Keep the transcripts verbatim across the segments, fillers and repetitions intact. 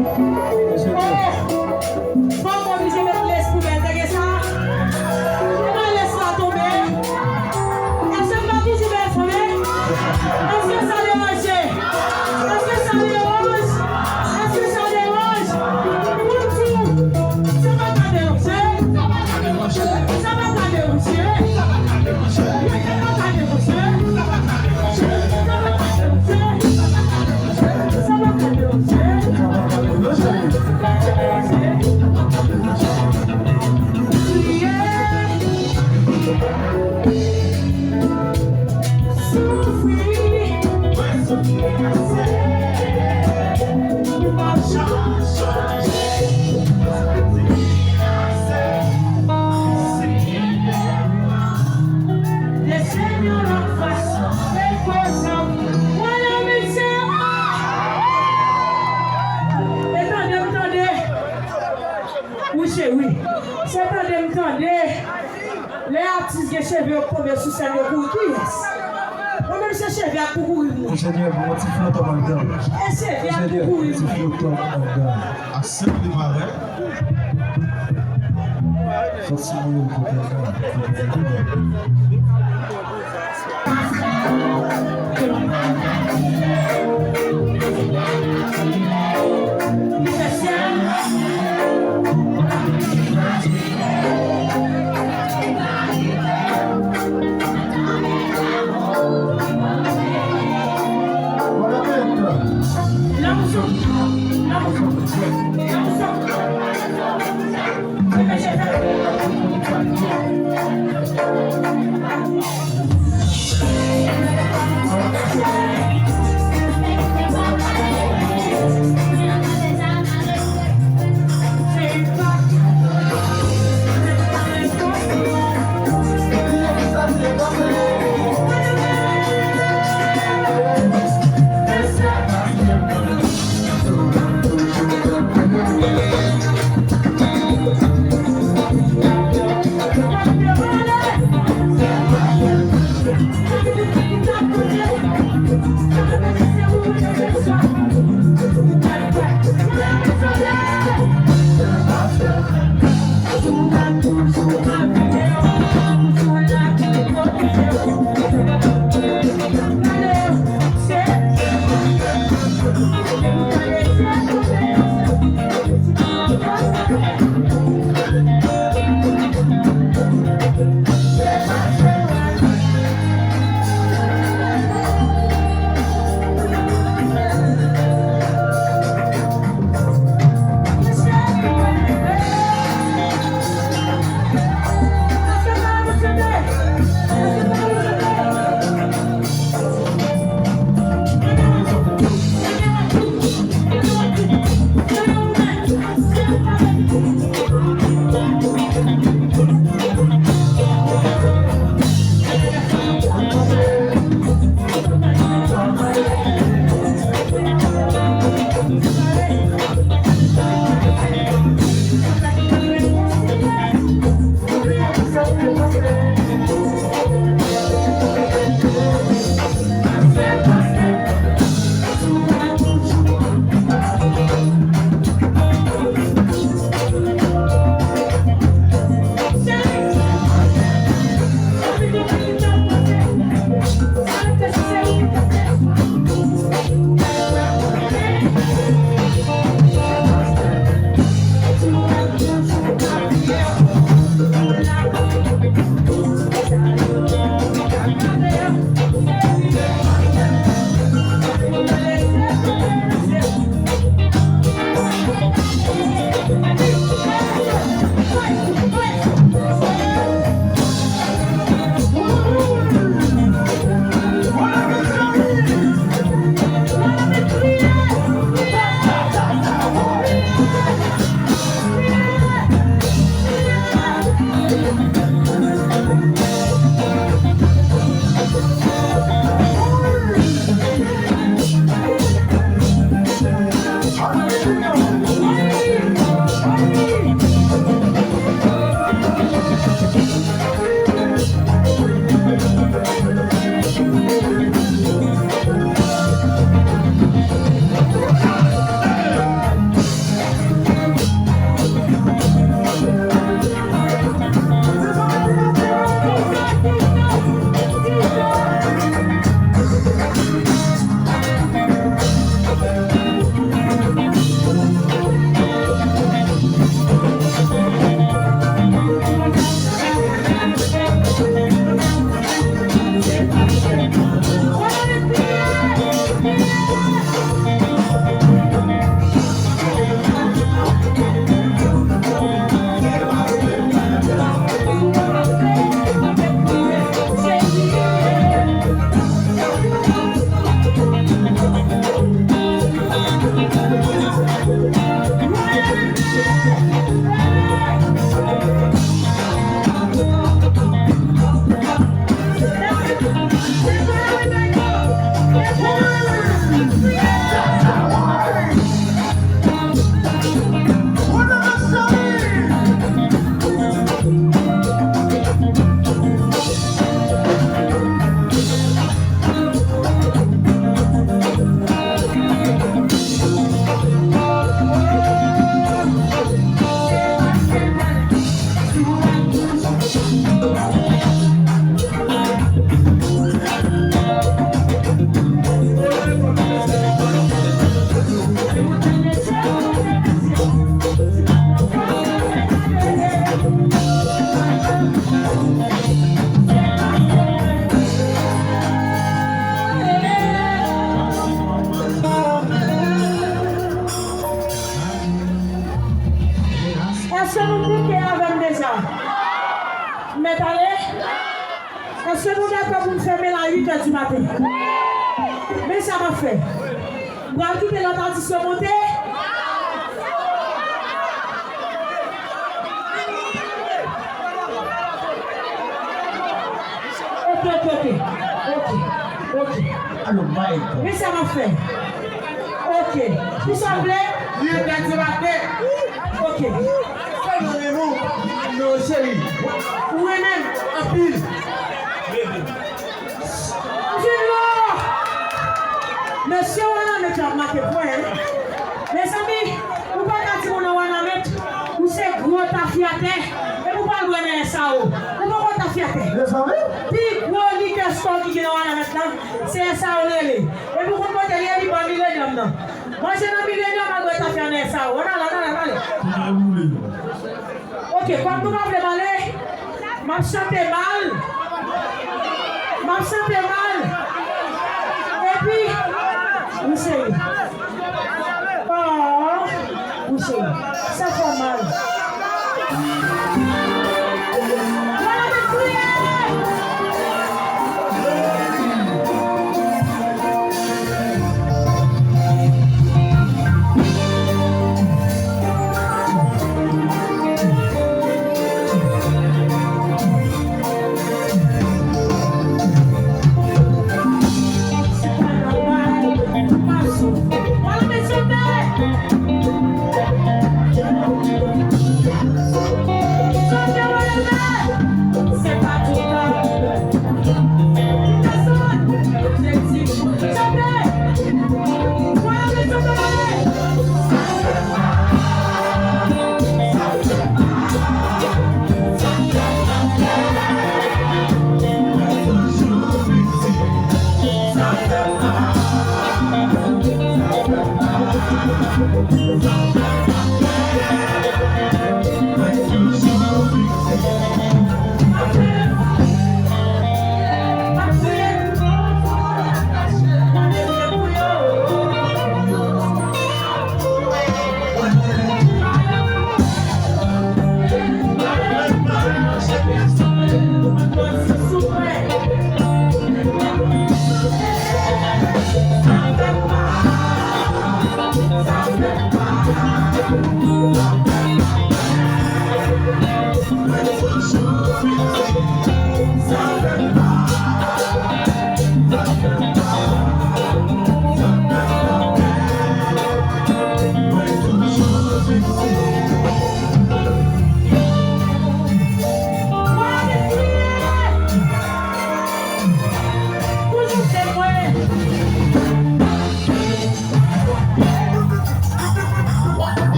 Fò m oblije met lès pou bèl tèt sa. Epa lès la tonbe. Èske m pa toujou bèl fanmi? Èske sa deranje? Èske sa deranje? Èske sa deranje? Mwen di w, sa pa ka deranje. Sa pa ka deranje. Sa pa ka deranje. Wi, cheri. Se tande m tande. Lè atis gen cheve yo k tonbe sou sèn yo kouri kiyès? Mwen menm se cheve a k pou kouri m. Enjenyè, bon ti flotò andan. E cheve a k pou kouri m. Ti flotò andan. A senp li parèt. Fòk si mwen yo kote andan. Èske nou bouke avè m deja? M mèt ale? Èske nou dakò pou n fèmen l a uit è di maten? Men sa m ap fè. M pral kite lòt atis yo monte. Ok, ok, ok. Ok, ok. Alo, Mike. Men sa m ap fè. Ok. Kisa w vle? Li entèdi maten. Ok. Sèlman renmen w. Non, cheri. Ou renmen m anpil. Mesye, Wanament yo ap make pwen, wi. Mezanmi, ou pa ka di moun nan Wanament, ou se gwo tafyatè, epi ou pral bwè nan S A O. Ou poko tafyatè. Mezanmi. Pi gwo likè Skol ki gen nan Wanament la, se S A O l rele. Epi ou konn kote l ye, li bò Millennium nan. Manje nan Millennium al bwè tafya nan S A O. Ann ale, ann ale, ann ale. Kounye a ou le. Ok, kòm nou pa vle m ale, m ap chante mal. M ap chante mal. Epi, ou seri. Oh, ou seri. Sa fè m mal. Wanament kriye!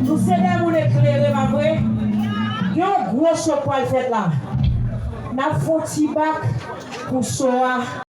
Nou se de moun eklere, pa vre? Gen yon gwo cho k pral fèt la. N ap fè yon ti bak pou cho a.